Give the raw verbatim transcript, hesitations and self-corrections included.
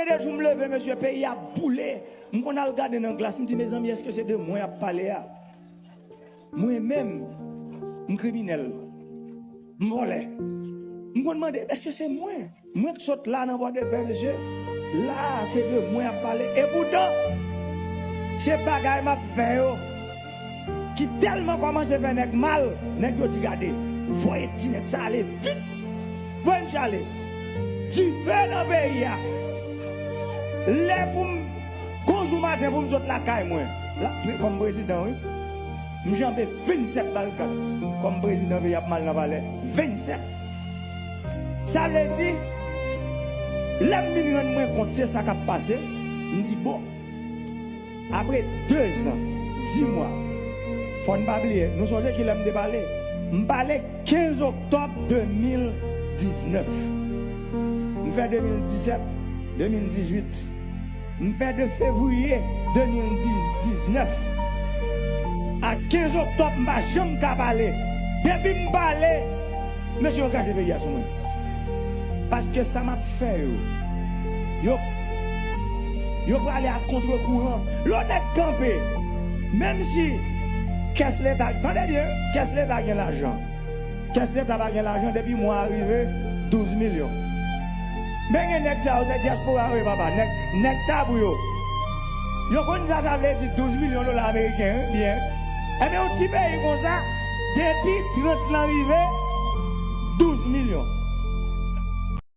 Gen de jou m leve, mesye, peyi a boule. M konn al gade nan glas, m di, mezanmi, èske se de mwen y ap pale a? Mwen menm, m kriminèl, m vòlè. M konn mande, èske se mwen? Mwen k sot la nan Pòdepè, mesye, la a se de mwen y ap pale. Epoutan, se bagay m ap fè yo ki tèlman kòmanse fè nèg mal, nèg yo di, gade, voye ti nèg sa ale vit. Voye misye ale. Dife nan peyi a. Lè pou m, gon jou maten pou m sot lakay mwen, la, kòm prezidan, wi. M janbe vennsèt barikad. Kòm prezidan peyi ap mal nan palè, vennsèt. Sa vle di, lè m vin rann mwen kont se sa k ap pase, m di, bon, apre de zan, dis mwa, fò n pa bliye, nou sonje ki lè m te pale? M pale kenz oktòb de mil diznèf. M fè de mil disèt, de mil dizuit. M fè de fevriye de mil diznèf a kenz oktòb, m pa janm ka pale. Depi m pale, mesye yo kraze peyi a sou mwen. Paske sa m ap fè yo, yo, yo prale a kontre kouran. Lè yon nèg kanpe, menm si kès Leta, tande byen, kès Leta gen lajan. Kès Leta pa gen lajan depi mwa a rive, douz milyon. Men gen nèg sa yo, se dyaspora yo ye, papa. Nèg, nèg tabou yo. Yo konn sa sa vle di douz milyon dola ameriken, wi, byen. Ebyen, yon ti peyi konsa, depi trant lan rive, douz milyon.